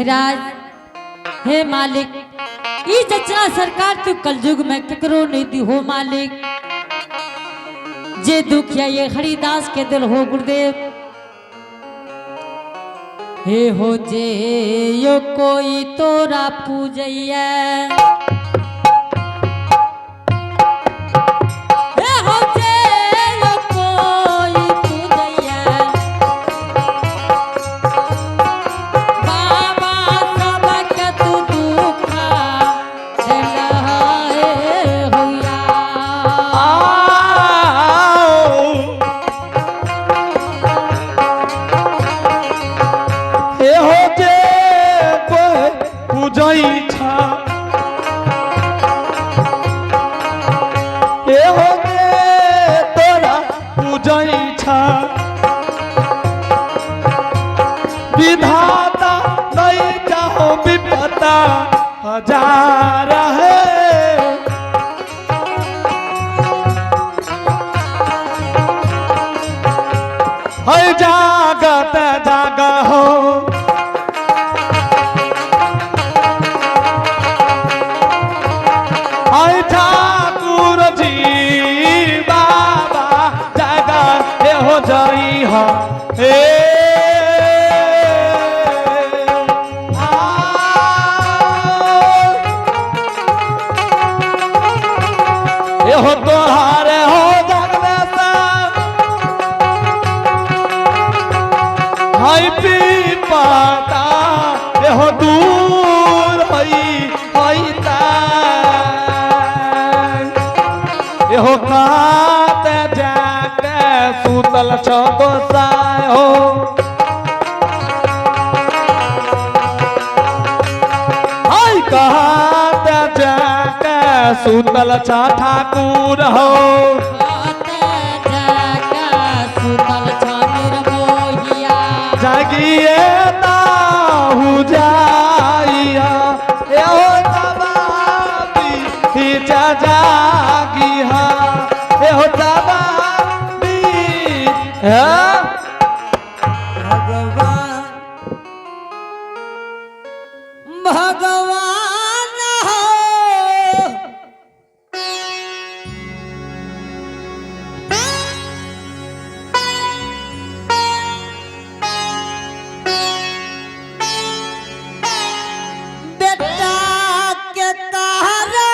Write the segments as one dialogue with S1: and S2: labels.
S1: महाराज, हे मालिक, ई जचना सरकार तू कलयुग में केकरो नहीं दी हो मालिक। जे दुखिया ये हरिदास के दिल हो गुरुदेव। हे हो जे यो कोई तोरा पूजैया, हे हो जे यो कोई पूजैया, बाबा सबके तू दुखा दिलहाए होया।
S2: आओ हे हो जे कोई पूजई छा, हे हो जे तोरा पूजई छा, विधाता नहीं चाहो विपता हजार है। है जागत जाग हो, है ठाकुर जी बाबा जागा हे हो जाई हो हे आ। एहो तोहारे हो जगले हाय पीपाता, एहो दूर हई हईता, एहो कात जाके सुतल छो गोसाई हो। हाय कात जाके सुतल छ ठाकुर हो।
S1: काते जाके सुतल छा निर्मोहिया।
S2: जागिए ताहु जाइया, एहो तबाबी हिचा जागिहा, एहो तबाबी है।
S1: भगवान भगवान हो, बेटा के तारा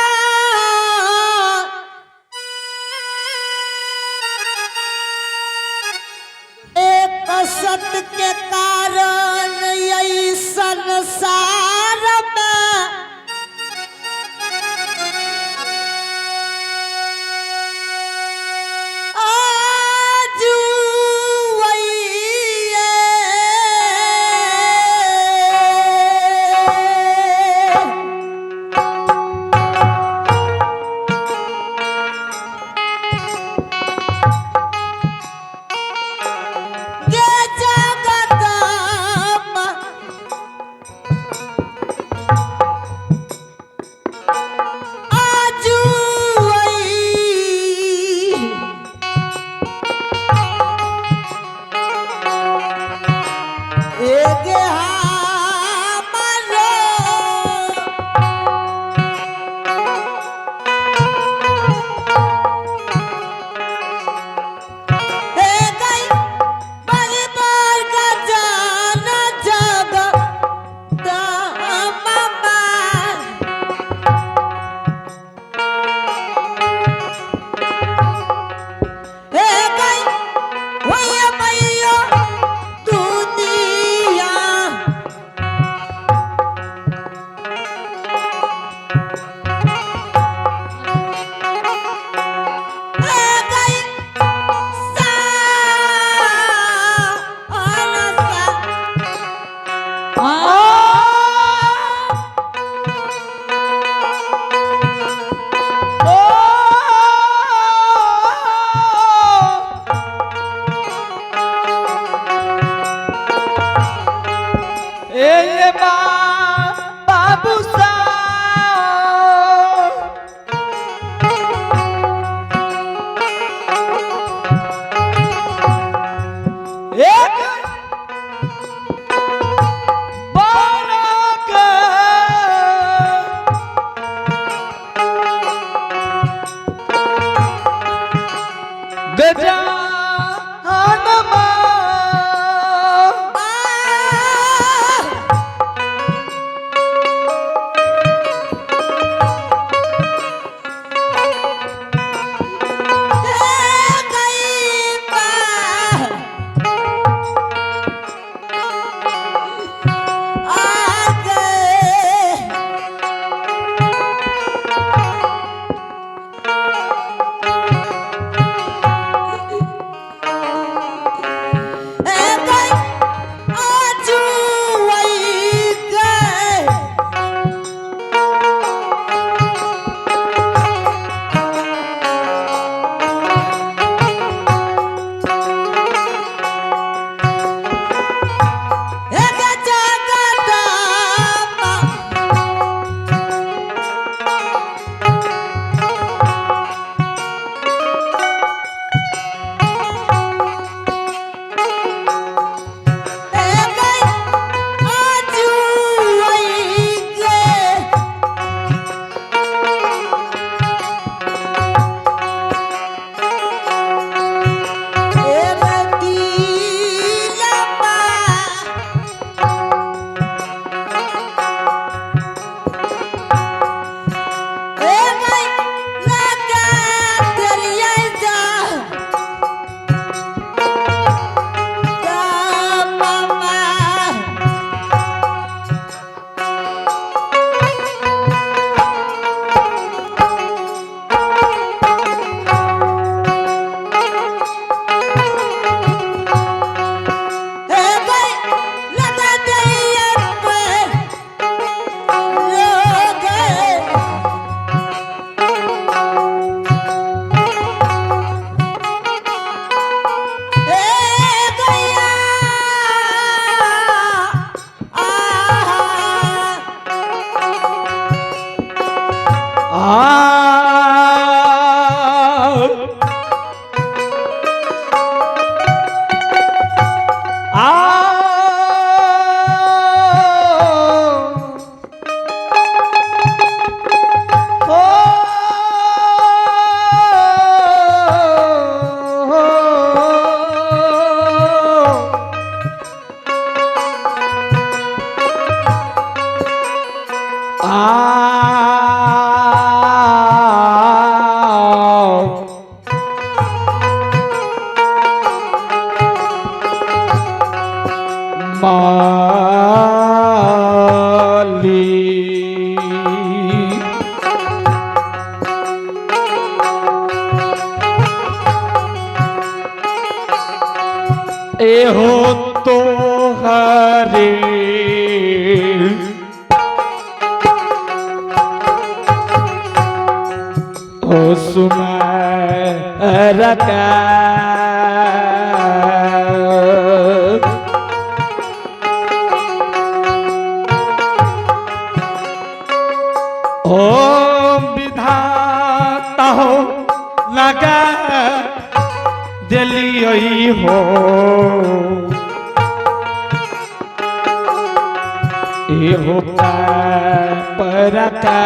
S2: गजाननमा। माली। एहो तो हरे ओ सुमरका। ओम विधाता हो लगा दिलियई हो, एहो परका।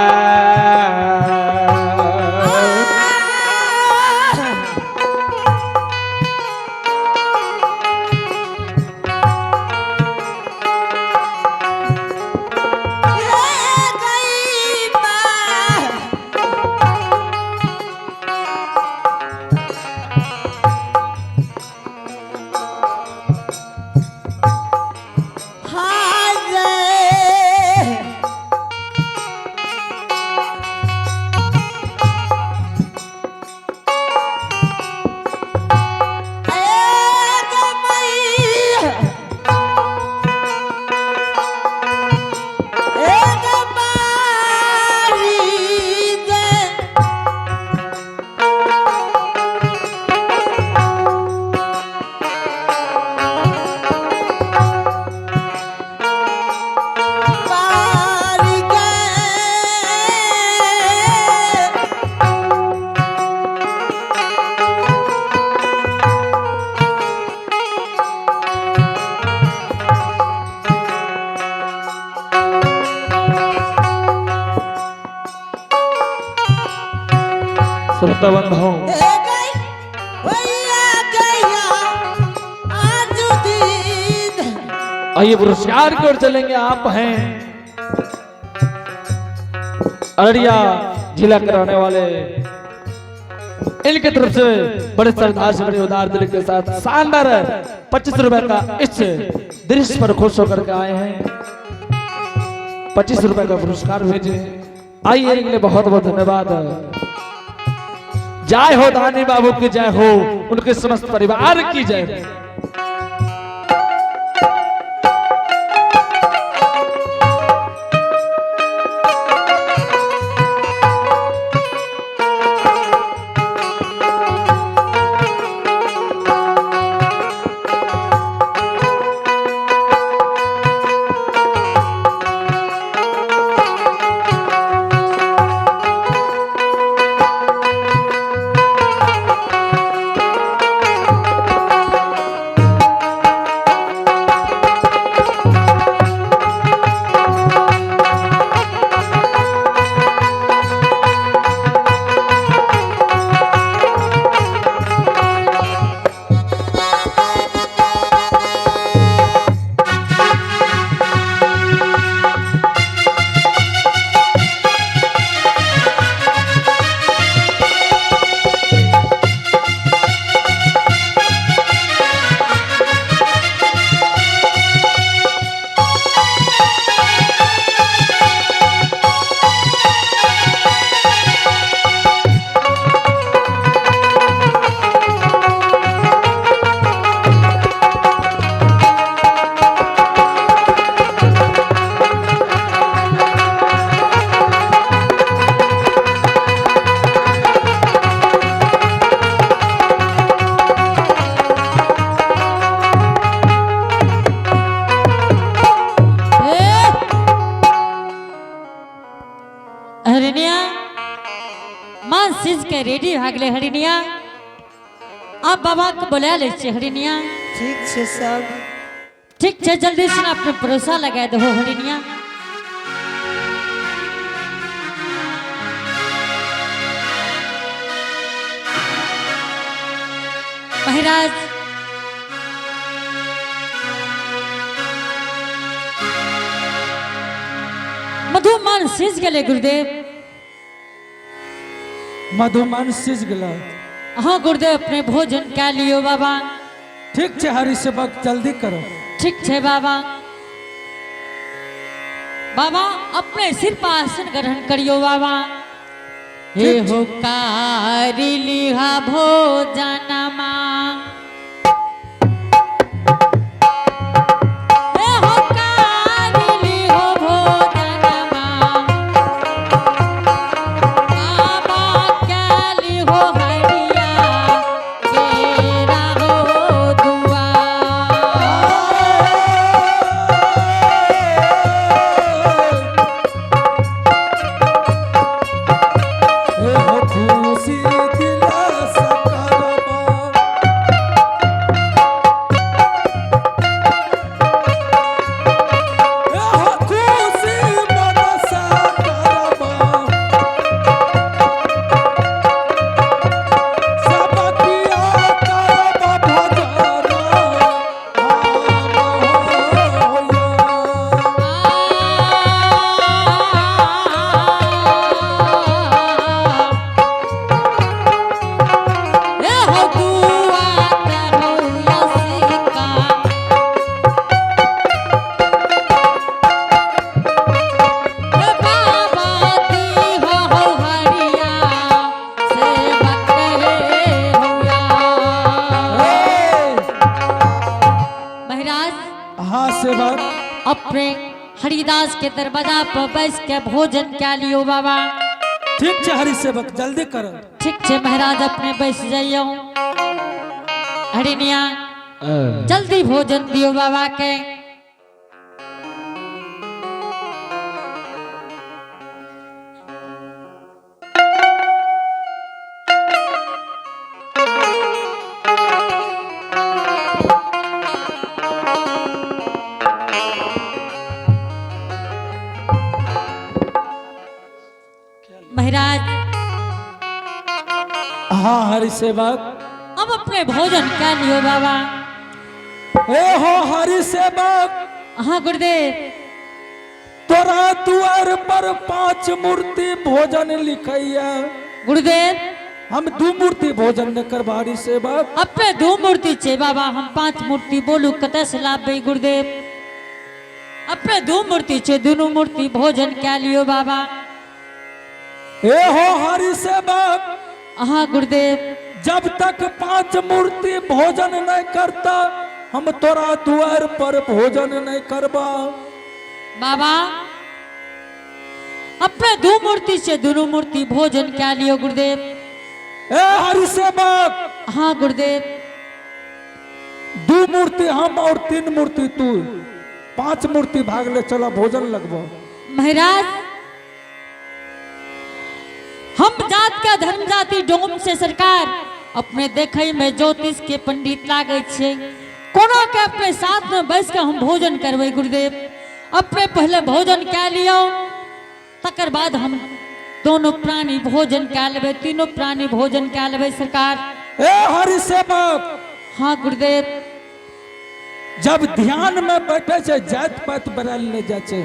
S2: श्रोता बंधु।
S1: ए गई।
S2: आइए पुरस्कार की ओर चलेंगे। आप हैं अररिया जिला के रहने वाले, इनके तरफ से बड़े श्रद्धा से, बड़े उदार दिल के साथ शानदार 25 रुपए का इस दृश्य पर खुश होकर के आए हैं। 25 रुपए का पुरस्कार भेजे। आइए, इनके लिए बहुत बहुत धन्यवाद। जय हो दानी बाबू की जय हो, उनके समस्त परिवार की जय हो।
S1: ए! हरिणिया, मां सीज के रेडी भागले। हरिणिया, अब बाबा के बोला ले छियै हरिणिया।
S3: ठीक छै सब।
S1: ठीक छै, जल्दी से ना अपने भरोसा लगा दहो हरिणिया। महाराज, मधुमान सीज गेले गुरुदेव।
S4: मधुमान सिज गेल?
S1: हाँ गुरुदेव, अपने भोजन कए लियो बाबा।
S4: ठीक छै हरि सेवक, जल्दी करो।
S1: ठीक छै बाबा। बाबा, अपने सिर पर आसन ग्रहण करियो बाबा। हे हो कारी लिहा भोजनमा, हे हो कारी लिहो भोजनमा, बाबा कैली हो हरिया केरा हो दुआ।
S4: हे हो खुशी दिला सकरबा। हे हो खुशी मनसा करबा। सबकिया करबा भजना हम होया।
S1: ए हो दुआ करो यसिका, ए बाबा दी हो हरिया सेवक रे होया। महाराज।
S4: हाँ सेवक।
S1: अपने हरिदास के दरवाजा पर बैस के भोजन क्या लियो बाबा।
S4: ठीक छै हरि सेवक, जल्दी करो।
S1: ठीक छै महाराज, अपने बैस जाइयो। हरिणिया, जल्दी भोजन दियो बाबा के। महाराज।
S4: हाँ हरि सेवक।
S1: अब अपने भोजन क्या लियो बाबा।
S4: ए हो हरि सेवक।
S1: हाँ गुरुदेव।
S4: तोरा दुआर पर 5 मूर्ति भोजन लिखैया।
S1: गुरुदेव।
S4: हम 2 मूर्ति भोजन न करबा हरि सेवक।
S1: अपने 2 मूर्ति छे बाबा, हम 5 मूर्ति बोलू कतऽ से लाबे गुरुदेव? अपने 2 मूर्ति छे, दोनों मूर्ति भोजन क्या लियो बाबा।
S4: ए हो हरि सेवक।
S1: हाँ गुरुदेव।
S4: जब तक 5 मूर्ति भोजन नहीं करता हम तोरा दुआर पर भोजन नहीं करबा।
S1: बाबा अपने 2 मूर्ति से दोनों मूर्ति भोजन क्या लियो गुरुदेव।
S4: ए हरि सेवक।
S1: हाँ गुरुदेव।
S4: 2 मूर्ति हम और 3 मूर्ति तू, 5 मूर्ति भाग ले चला भोजन लगबो।
S1: महाराज हम जात का धर्म जाति डोम से सरकार अपने देखे में ज्योतिष के पंडित लागे छे, कोनो के अपने साथ में बैस के हम भोजन करबै गुरुदेव। अपने पहले भोजन कै लियो, तकर बाद हम दोनों प्राणी भोजन कै लेबै, तीनों प्राणी भोजन कै लेबै सरकार।
S4: ए हरि सेवक।
S1: हाँ गुरुदेव।
S4: जब ध्यान में बैठे छे जात पात बदल ले जाए छे,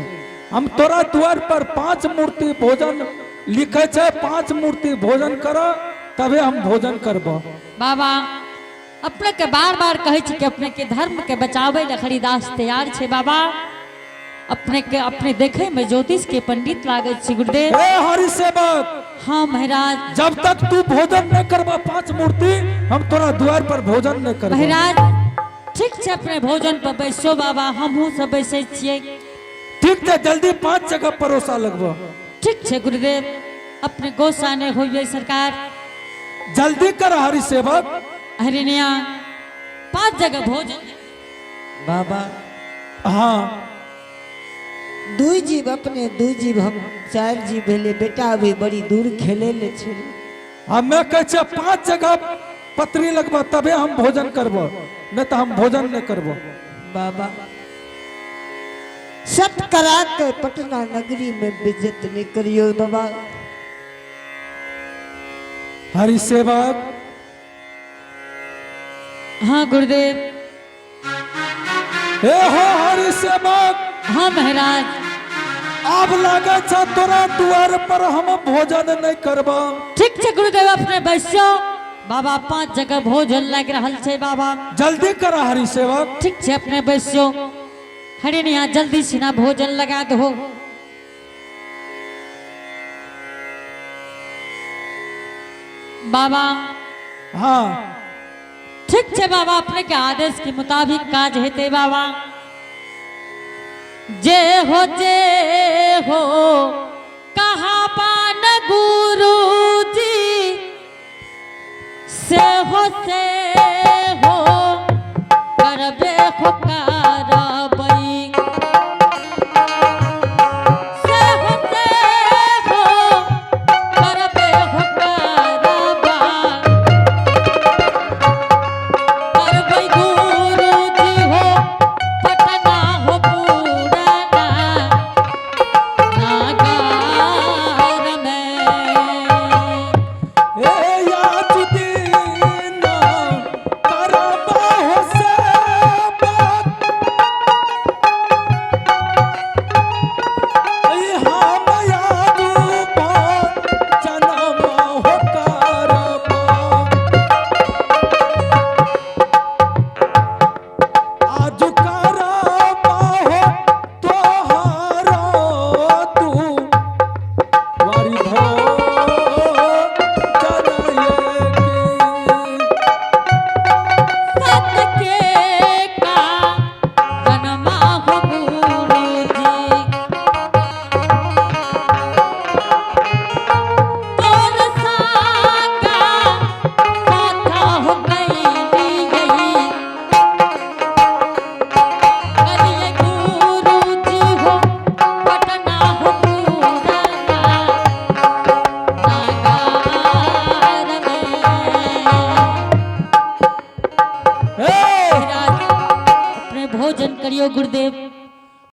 S4: हम तोरा द्वार पर 5 मूर्ति भोजन लिखे छे, 5 मूर्ति भोजन करो तबे हम भोजन करबो।
S1: बाबा अपने के बार बार कहे छी कि अपने के धर्म के बचावे ले हरिदास तैयार छे बाबा। अपने के अपने देखे में ज्योतिष के पंडित लागे छी गुरुदेव।
S4: ए हरि सेवक।
S1: हाँ महाराज।
S4: जब तक तू भोजन नहीं करबा 5 मूर्ति हम तोरा द्वार पर भोजन नहीं करबो।
S1: महाराज ठीक छे, अपने भोजन पर बैसो बाबा, हमहूँ सब बैसे छियै।
S4: ठीक छे, जल्दी 5 जगह परोसा लगबो।
S1: ठीक छे गुरुदेव, अपने गोसा नहीं होइए सरकार।
S4: जल्दी कर हरि सेवक।
S1: हरिणिया 5 जगह भोजन।
S3: बाबा।
S4: हाँ।
S3: 2 जीव अपने 2 जीव हम 4 जीव भेले, बेटा अभी बड़ी दूर खेले ले छे।
S4: हमें कहे छे 5 जगह पत्री लगबा तबे हम भोजन करबो, नहीं तो हम भोजन नहीं करबो।
S3: बाबा सत करा के पटना नगरी में बेइज्जत नहीं करियो बाबा।
S4: हरि सेवक।
S1: हाँ गुरुदेव।
S4: हे हो हरि सेवक।
S1: हाँ महाराज।
S4: अब लागे छे तोरा द्वार पर हम भोजन नहीं करबो।
S1: ठीक छे गुरुदेव, अपने बैसो बाबा, 5 जगह भोजन लग रहा छे बाबा।
S4: जल्दी करा हरि सेवक।
S1: ठीक छे, अपने बैसो। हरिणिया जल्दी सिना भोजन लगा दो। बाबा।
S4: हाँ।
S1: ठीक छे बाबा, अपने के आदेश के मुताबिक काज हेते बाबा। जे हो जे हो कहा पान गुरु जी, से हो से हो करबे हो करबई, से हो से हो करबे हो करबा, करबई गुरु जी हो पटना हो पुराना नागार में।
S4: ए याजुदीन करबा हो सेवक, ऐ हम यादू जनम हो करबा। आजु करबा हो तोहारो तू वारी भो
S1: सत के का जन्मा हो गुरु जी, तोर सागा साथा हो गई गई, करिए गुरु जी हो पटना हो पुराना नागार में।
S4: हे
S1: महाराज अपने भोजन करियो गुरुदेव।